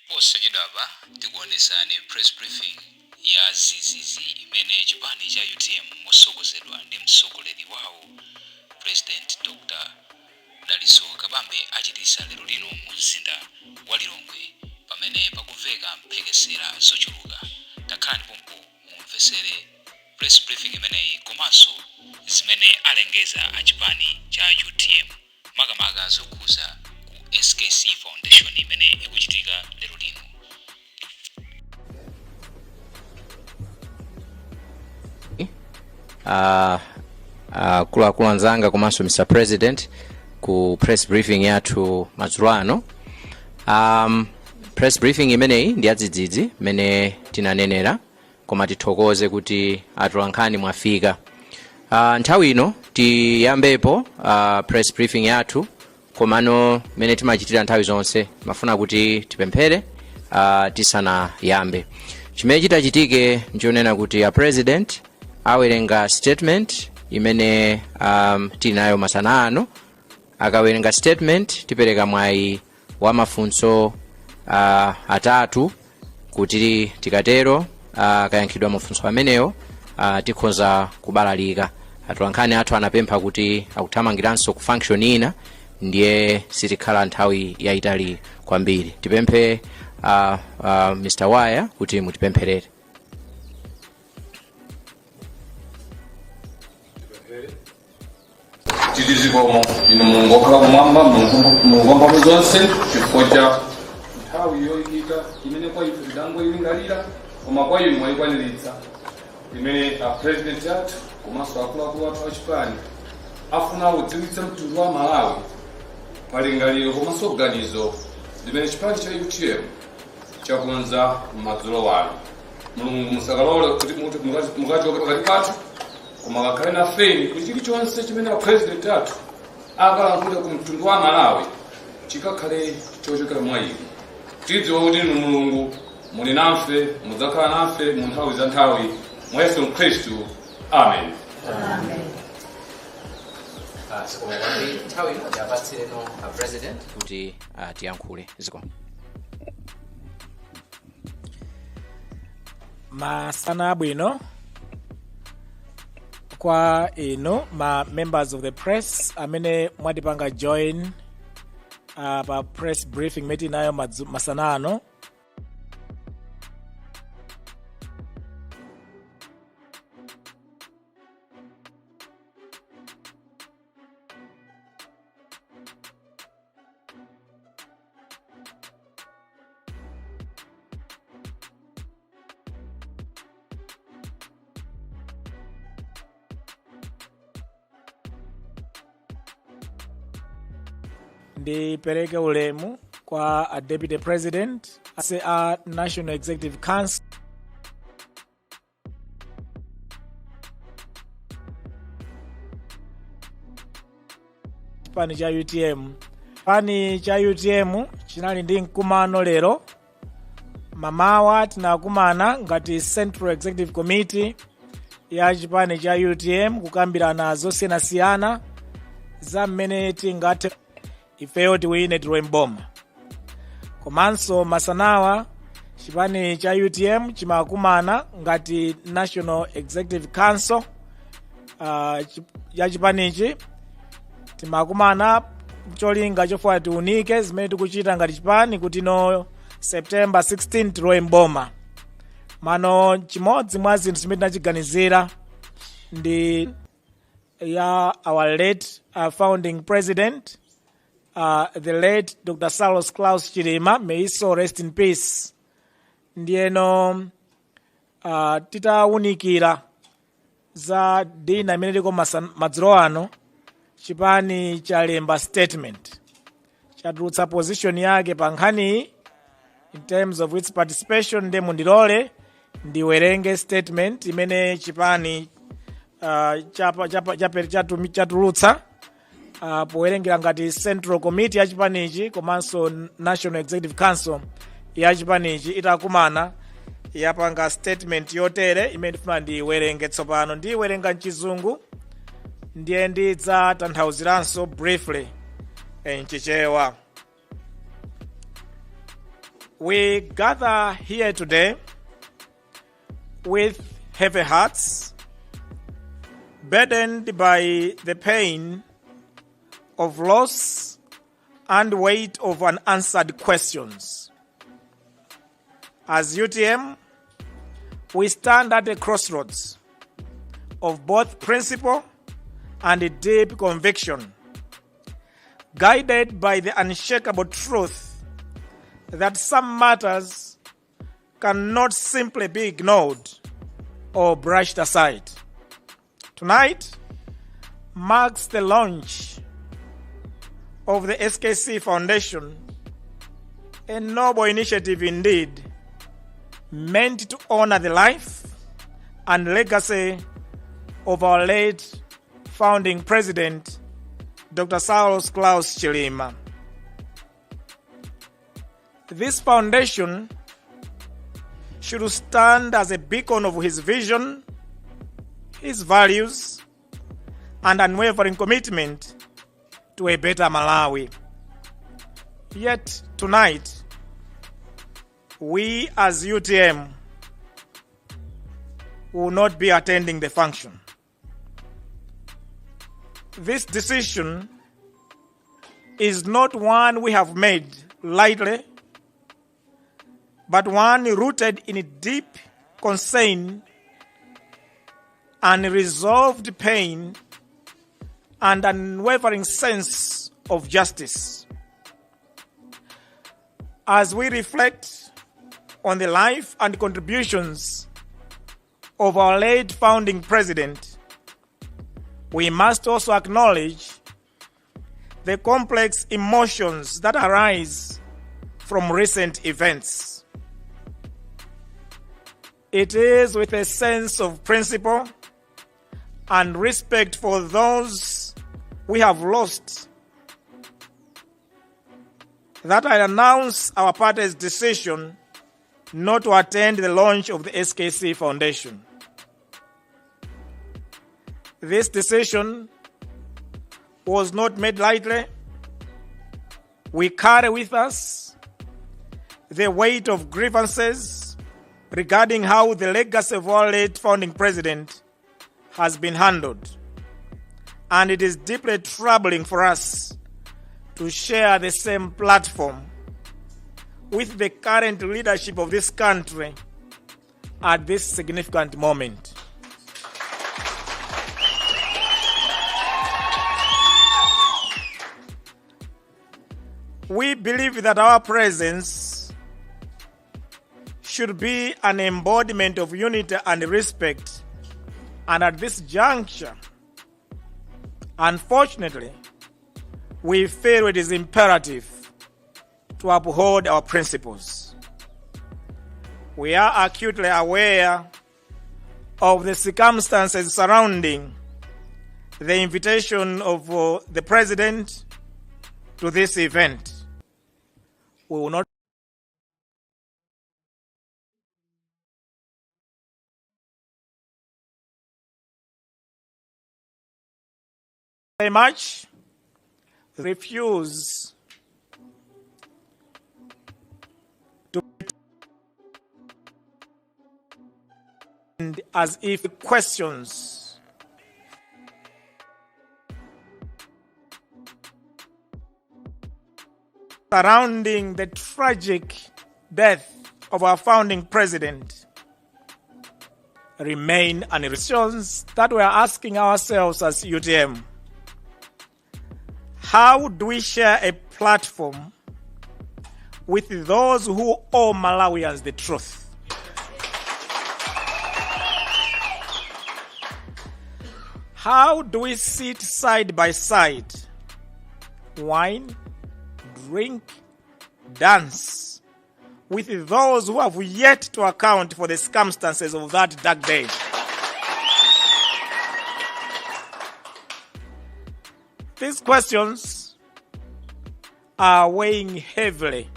Posachedwapa tikuonesani press briefing ya zizizi imene chipani cha UTM mosogozedwa ndi mtsogoleri wawo, President Dr Dalitso Kabambe, achitisa lero lino mu mzinda wa Lilongwe, pamene pakumveka mphekesera zochuluka. Takhalani pompo mumvesere press briefing imeneyi komanso zimene alengeza a chipani cha UTM, makamaka zokhuza ku SKC Foundation imene ikuchitika lero lino. Akuluakulu anzanga komanso Mr President, ku press briefing yathu madzulo ano. Press briefing imeneyi ndi yadzidzidzi mmene tinanenera, koma tithokoze kuti atolankhani mwafika. Nthawi ino tiyambepo press briefing yathu, komano mmene timachitira nthawi zonse, mafuna kuti tipemphere tisanayambe. Chimene chitachitike nchonena kuti a President awerenga statement imene tili nayo masana ano. Akawerenga statement, tipereka mwayi wa mafunso atatu, kuti tikatero, akayankhidwa mafunso amenewo, tikhoza kubalalika. Atolankhani athu anapempha kuti akuthamangiranso ku function ina, ndiye sitikhala nthawi yayitali kwambiri. Tipemphe Mr Waya kuti mutipempherere. Titi zikomo inu Mulungu wokhala kumwamba, Mulungu wamphamvu zonse, chifukwa cha nthawi yoyikika imene kwa ife tidangoyilingalira, koma kwa inu mwayikwaniritsa, imene a President athu komanso akuluakulu athu achipani afuna kudziwitsa mtundu wa Malawi palingaliro komanso ganizo limene chipani cha UTM chakonza madzulo ano. Mulungu, musakalole kuti mukachoke pakati pathu, koma kakhale nafeni kuti chilichonse chimene a President athu akalankhula ku mtundu wa Malawi chikakhale chochokera mwa inu. Tidziwa kuti inu Mulungu muli nafe, mudzakhala nafe mu nthawi za nthawi, mwa Yesu Khristu, amen. Zikomo kwambiri. Nthawi ino tiapatsireno a President kuti tiyankhule. Zikomo. Masana abwino kwa inu ma members of the press amene mwatipanga join pa press briefing imene tinayo masana ano. Ndipereke ulemu kwa a Deputy President ase a National Executive Council, chipani cha UTM. Chipani cha UTM chinali ndi mkumano lero mamawa. Tinakumana ngati Central Executive Committee ya chipani cha UTM kukambirana zosiyanasiyana za mmene tingathe ifeyo tiwine, tilowe mboma. Komanso masanawa chipani cha UTM chimakumana ngati National Executive Council ya chipanichi. Timakumana cholinga chofuna tiunike zimene tikuchita ngati chipani kuti no September 16 tilowe mboma. Mano chimodzi mwa zinthu zimene tinachiganizira ndi ya our late founding president, the late Dr Saulos Klaus Chilima, may his soul rest in peace. Ndiyeno titawunikira za dinner imene iliko madzulo ano, chipani chalemba statement, chatulutsa position yake pa nkhaniyi in terms of its participation. Nde mundilole ndiwerenge statement imene chipani chatulutsa powerengera ngati Central Committee ya chipanichi komanso National Executive Council ya chipanichi itakumana, yapanga statement yotere imene ndifuna ndiwerenge tsopano. Ndiwerenga mchizungu, ndiye ndidzatanthauziranso briefly mchichewa. We gather here today with heavy hearts, burdened by the pain of loss and weight of unanswered questions. As UTM, we stand at a crossroads of both principle and a deep conviction, guided by the unshakable truth that some matters cannot simply be ignored or brushed aside. Tonight marks the launch of the SKC Foundation, a noble initiative indeed, meant to honor the life and legacy of our late founding president, Dr. Saulos Klaus Chilima. This foundation should stand as a beacon of his vision, his values, and unwavering commitment to a better Malawi. Yet tonight, we as UTM will not be attending the function. This decision is not one we have made lightly, but one rooted in a deep concern, unresolved pain, and unwavering sense of justice. As we reflect on the life and contributions of our late founding president, we must also acknowledge the complex emotions that arise from recent events. It is with a sense of principle and respect for those we have lost that I announce our party's decision not to attend the launch of the SKC Foundation. This decision was not made lightly. We carry with us the weight of grievances regarding how the legacy of our late founding president has been handled. And it is deeply troubling for us to share the same platform with the current leadership of this country at this significant moment. We believe that our presence should be an embodiment of unity and respect, and at this juncture, unfortunately, we feel it is imperative to uphold our principles. We are acutely aware of the circumstances surrounding the invitation of the president to this event. We will not say much, refuse to pretend as if questions surrounding the tragic death of our founding president remain unresolved. That we are asking ourselves as UTM. How do we share a platform with those who owe Malawians the truth? How do we sit side by side, wine, drink, dance with those who have yet to account for the circumstances of that dark day? These questions are weighing heavily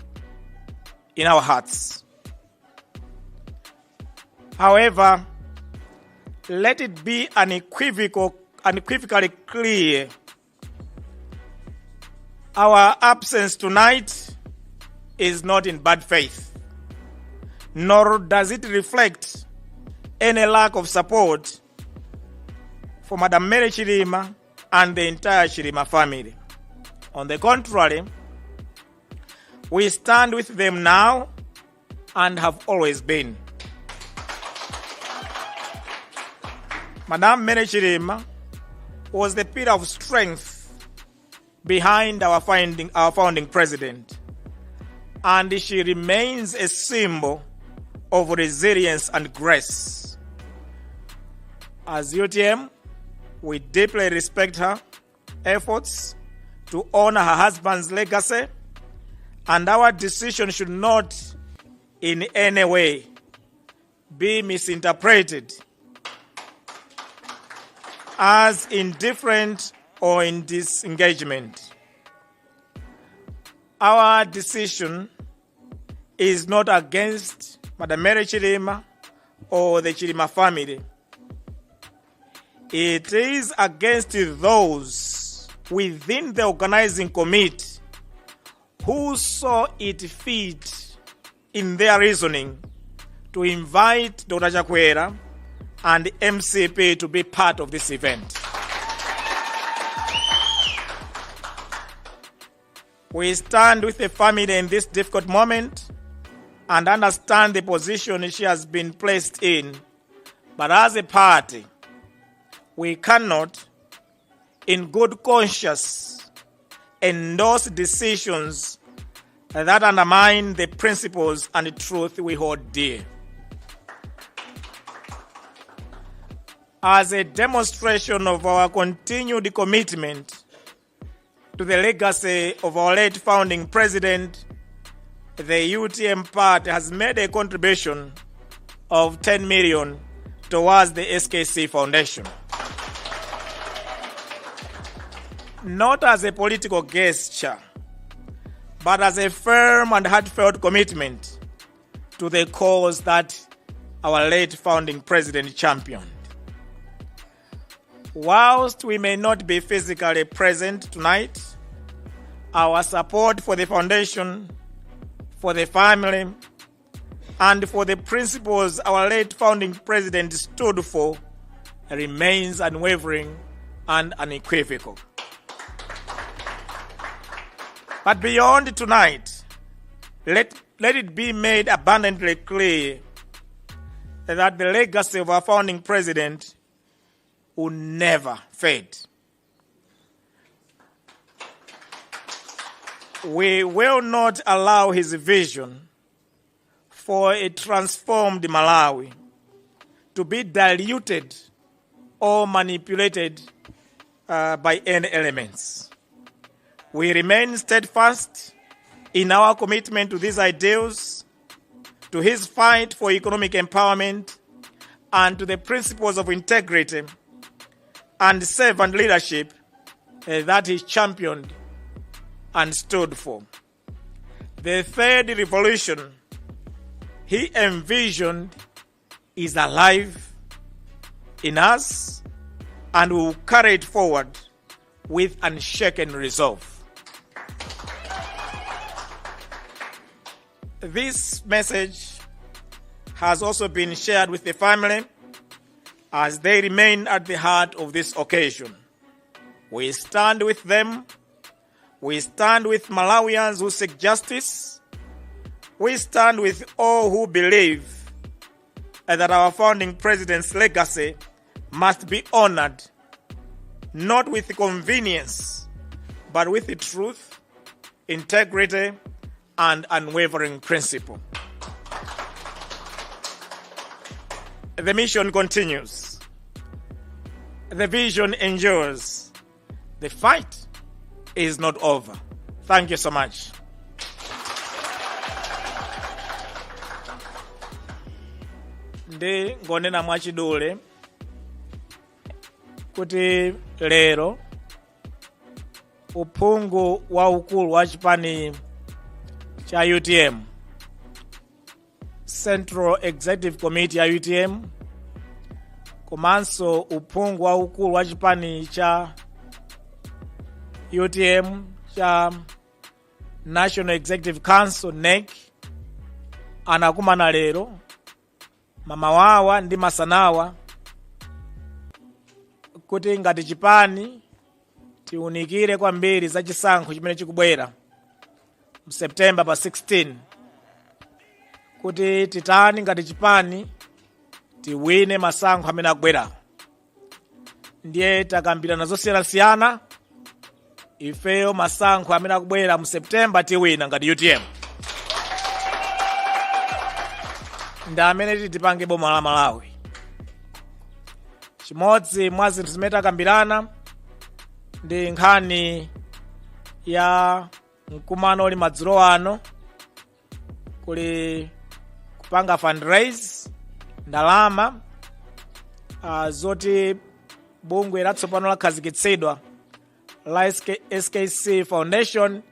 in our hearts. However, let it be unequivocally clear: our absence tonight is not in bad faith, nor does it reflect any lack of support for Madam Mary Chilima and the entire Chilima family. On the contrary, we stand with them now and have always been. Madam Mary Chilima was the pillar of strength behind our founding president, and she remains a symbol of resilience and grace. As UTM, we deeply respect her efforts to honor her husband's legacy, and our decision should not in any way be misinterpreted as indifferent or in disengagement. Our decision is not against Madam Mary Chilima or the Chilima family. It is against those within the organizing committee who saw it fit in their reasoning to invite Dr. Chakwera and MCP to be part of this event. We stand with the family in this difficult moment and understand the position she has been placed in. But as a party, we cannot, in good conscience, endorse decisions that undermine the principles and the truth we hold dear. As a demonstration of our continued commitment to the legacy of our late founding president, the UTM party has made a contribution of 10 million towards the SKC Foundation. Not as a political gesture, but as a firm and heartfelt commitment to the cause that our late founding president championed. Whilst we may not be physically present tonight, our support for the foundation, for the family, and for the principles our late founding president stood for remains unwavering and unequivocal. But beyond tonight, let it be made abundantly clear that the legacy of our founding president will never fade. We will not allow his vision for a transformed Malawi to be diluted or manipulated by any elements. We remain steadfast in our commitment to these ideals, to his fight for economic empowerment, and to the principles of integrity and servant leadership that he championed and stood for. The third revolution he envisioned is alive in us and we will carry it forward with unshaken resolve. This message has also been shared with the family as they remain at the heart of this occasion. We stand with them. We stand with Malawians who seek justice. We stand with all who believe that our founding president's legacy must be honored, not with convenience, but with the truth, integrity, and unwavering principle. The mission continues. The vision endures. The fight is not over. Thank you so much. Ndingonena mwachidule kuti lero uphungu waukulu wa chipani cha UTM, Central Executive Committee ya UTM, komanso uphungu waukulu wa chipani cha UTM cha National Executive Council, NEC, anakumana lero mamawawa ndi masanawa kuti ngati chipani tiunikire kwambiri za chisankho chimene chikubwera mu September pa 16, kuti titani ngati chipani tiwine masankho amene akubwerawo. Ndiye takambirana zosiyanasiyana. Ifeyo masankho amene akubwera mu September tiwina ngati UTM, ndi amene titipange boma la Malawi. Chimodzi mwa zinthu zimene takambirana ndi nkhani ya mkumano uli madzulo ano, kuli kupanga fundraise ndalama zoti bungwe latsopano lakhazikitsidwa la SKC Foundation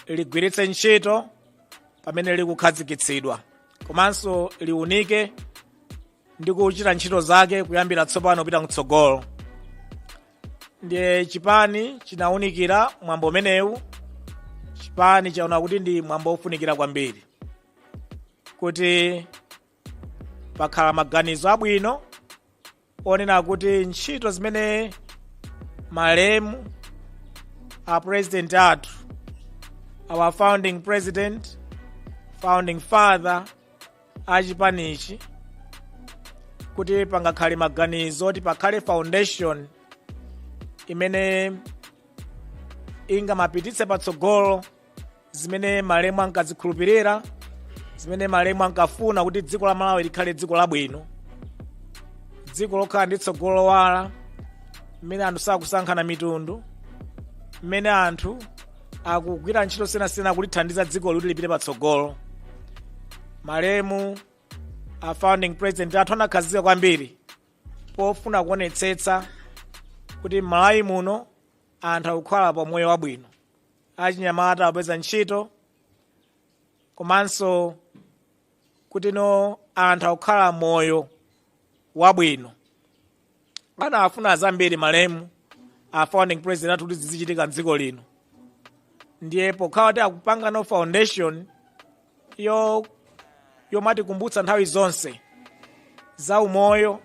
ligwiritse ntchito pamene likukhazikitsidwa, komanso liunike ndi kuchita ntchito zake kuyambira tsopano kupita kutsogolo. Ndiye chipani chinawunikira mwambo umenewu. Chipani chaona kuti ndi mwambo wofunikira kwambiri, kuti pakhala maganizo abwino onena kuti ntchito zimene malemu a president athu, our founding president, founding father achipanichi, kuti pangakhale maganizo oti pakhale foundation imene ingamapititse patsogolo zimene malemu ankazikhulupirira, zimene malemu ankafuna, kuti dziko la Malawi likhale dziko labwino, dziko lokhala ndi tsogolo lowala, mmene anthu sakusankhana mitundu, mmene anthu akugwira ntchito siyanasiyana kulithandiza dziko kuti lipite patsogolo. Malemu a founding president athu anakhazika kwambiri pofuna kuonetsetsa kuti m'Malawi muno anthu akukhala pa moyo wabwino, achinyamata akupeza ntchito, komanso kuti no anthu akukhala moyo wabwino. Anafuna zambiri malemu a founding president athu kuti zizichitika mdziko lino. Ndiye pokhala kuti akupanga no foundation yomatikumbutsa nthawi zonse za umoyo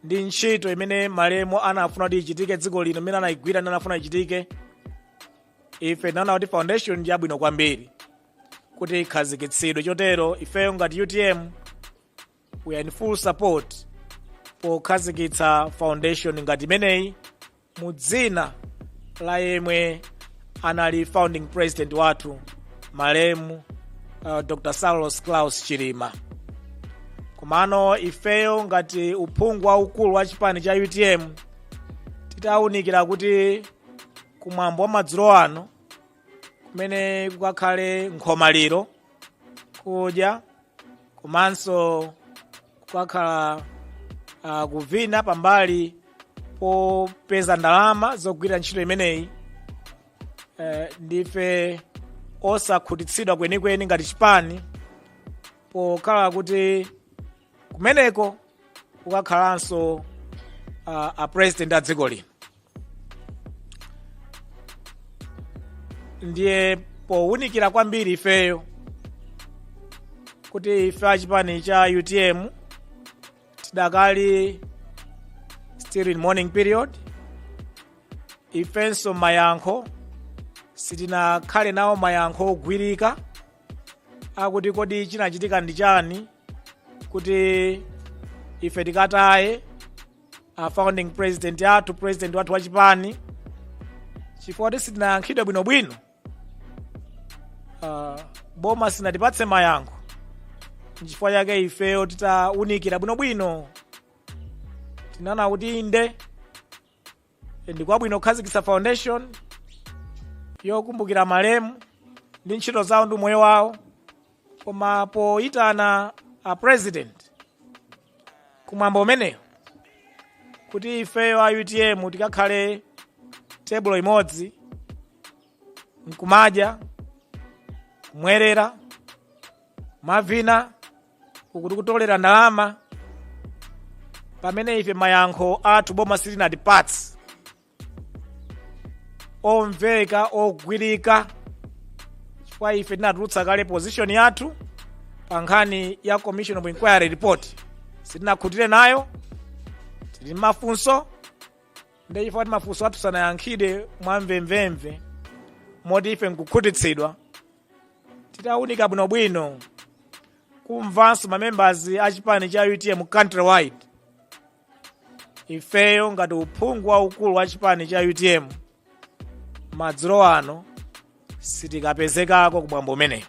ndi ntchito imene malemu anafuna kuti ichitike dziko lino, imene anayigwira ndi anafuna ichitike, ife tinaona kuti foundation ndi yabwino kwambiri kuti ikhazikitsidwe. Chotero ifeyo ngati UTM, we are in full support pokhazikitsa foundation ngati imeneyi mu dzina la yemwe anali founding president wathu, malemu Dr Saulos Klaus Chilima. Komano ifeyo ngati uphungu waukulu wa chipani cha UTM, titawunikira kuti kumwambo wa madzulo ano kumene kukakhale nkhomaliro, kudya, komanso kukakhala kuvina pambali popeza ndalama zogwira ntchito imeneyi, ndife osakhutitsidwa kwenikweni ngati chipani, pokhala kuti kumeneko kukakhalanso a president a dziko lino. Ndiye powunikira kwambiri ifeyo kuti ife achipani cha UTM tidakali still in mourning period, ifenso mayankho sitinakhale nawo mayankho ogwirika akuti kodi chinachitika ndi chani kuti ife tikataye a founding president athu, president wathu wa chipani, chifukwa kuti sitinayankhidwe bwinobwino. Boma sinatipatse mayankho. Nchifukwa chake ifeyo titawunikira bwinobwino tinaona kuti inde, ndikwabwino kukhazikitsa foundation yokumbukira malemu ndi ntchito zawo ndi moyo wawo, koma poyitana a president kumwambo umenewo kuti ifeyo a UTM tikakhale tebulo imodzi nkumadya, kumwerera, kumavina, ukuti kutolera ndalama, pamene ife mayankho athu boma silinatipatse omveka, ogwirika. Chifukwa ife tinatulutsa kale position yathu pa nkhani ya Commission of Inquiry report. Sitinakhutire nayo, tili mafunso. Ndi chifukwa kuti mafunso athu sanayankhidwe mwamvemvemve moti ife nkukhutitsidwa, titawunika bwinobwino, kumvanso mamembers a chipani cha UTM countrywide, ifeyo ngati uphungu waukulu wa chipani cha UTM, madzulo ano sitikapezekako kumwambo umeneyo.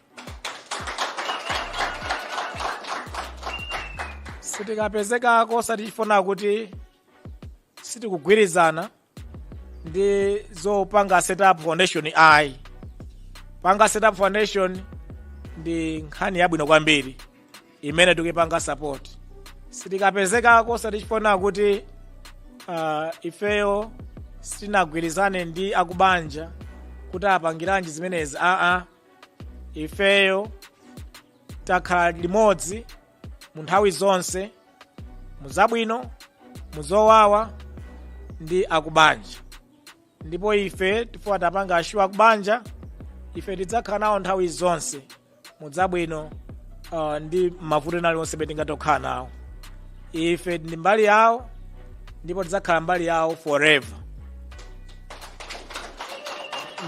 Sitikapezekako osati chifuna kuti sitikugwirizana ndi zopanga set up foundation, ayi. Panga set up foundation ndi nkhani yabwino kwambiri imene tikuyipanga support. Sitikapezekako osati chifuna kuti ifeyo sitinagwirizane ndi akubanja kuti apangiranji zimenezi, aa. Ifeyo takhala limodzi mu nthawi zonse, muzabwino, muzowawa, ndi akubanja. Ndipo ife tifuna tapanga assure akubanja, ife tidzakhala nawo nthawi zonse mudzabwino ndi mavuto ena aliwonse amene tingathe kukhala nawo. Ife ndi mbali yawo ndipo tidzakhala mbali yawo forever.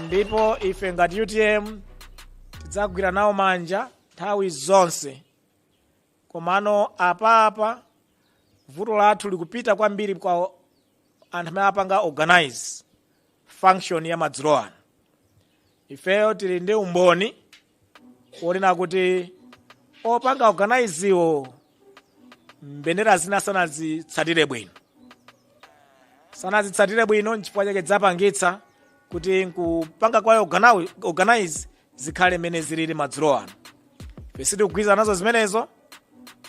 Ndipo ife ngati UTM tidzagwira nawo manja nthawi zonse. Komano apapa vuto lathu likupita kwambiri kwa anthu amene apanga organize function ya madzulo ano. Ifeyo tili ndi umboni wonena kuti opanga organizewo mbendera zina sanazitsatire bwino, sanazitsatire bwino. Nchifukwa chake dzapangitsa kuti nkupanga kwayo organize zikhale mmene zilili madzulo ano. Ife sitikugwirizana nazo zimenezo,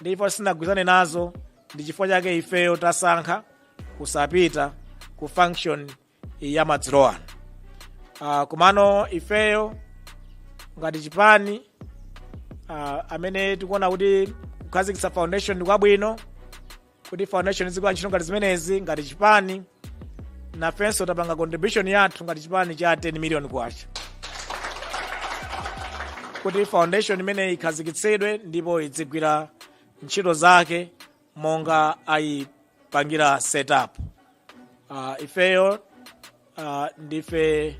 ndipo sitinagwirizane nazo. Ndi chifukwa chake ifeyo tasankha kusapita ku function ya madzulo ano. Komano ifeyo ngati chipani amene tikuona kuti kukhazikitsa foundation ndi kwabwino, kuti foundation izigwira ntchito ngati zimenezi, ngati chipani nafenso tapanga contribution yathu ngati chipani cha 10 million kwacha kuti foundation imene ikhazikitsidwe ndipo idzigwira ntchito zake monga ayipangira setup. Ifeyo ndife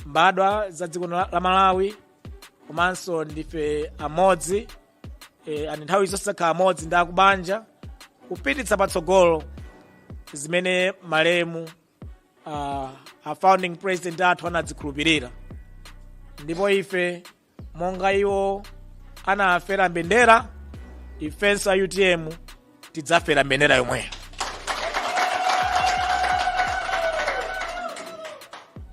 mbadwa za dziko la Malawi, komanso ndife amodzi ani nthawi zonse takhala amodzi ndi akubanja kupititsa patsogolo zimene malemu a founding president athu anadzikhulupirira. Ndipo ife monga iwo anafera mbendera, ifenso a UTM tidzafera mbendera yomweyo.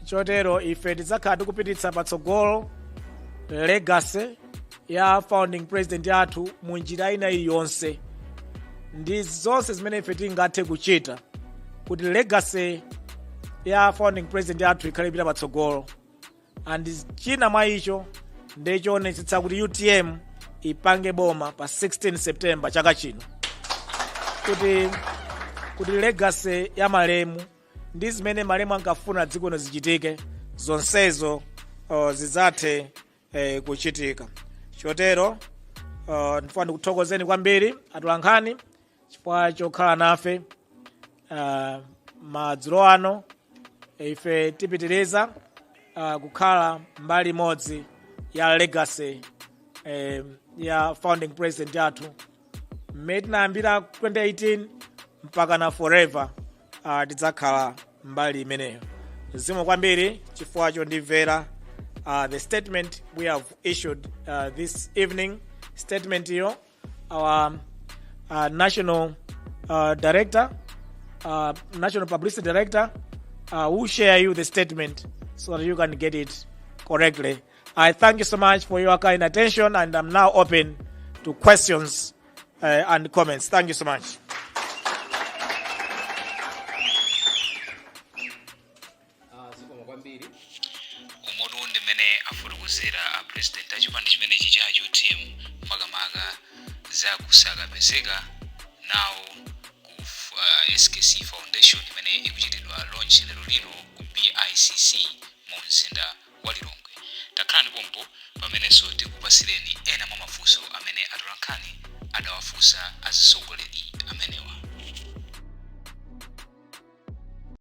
Chotero ife tidzakhala tikupititsa patsogolo legacy ya founding president athu mu njira ina iliyonse ndi zonse zimene ife tingathe kuchita kuti legacy ya founding president athu ikhale ipita patsogolo. And china mwa icho ndichoonetsetsa kuti UTM ipange boma pa 16 September chaka chino, kuti legacy ya malemu ndi zimene malemu ankafuna dziko lino zichitike, zonsezo zidzathe kuchitika. Chotero ndifuna ndikuthokozeni kwambiri atolankhani chifukwa chokhala nafe madzulo ano. Ife tipitiriza kukhala mbali imodzi ya legacy ya founding president yathu mmene tinayambira 2018 mpaka na forever. Tidzakhala mbali imeneyo. Zikomo kwambiri chifukwa chondimvera. The statement we have issued this evening, statement iyo our national director, national publicity director will share you the statement so that you can get it correctly. I thank you so much for your kind attention, and I'm now open to questions and comments. Thank you so much. Zikomo kwambiri. Umotu ndi mmene afotokozera a president a chipani chimenechi cha UTM makamaka za kusakapezeka nawo ku SKC Foundation imene ikuchitidwa launch lero lino ku BICC mu mzinda wa Lilongwe. Takhalani pompo pamenenso tikupasireni ena mwa mafunso amene atolankhani adawafunsa azitsogoleri amenewa.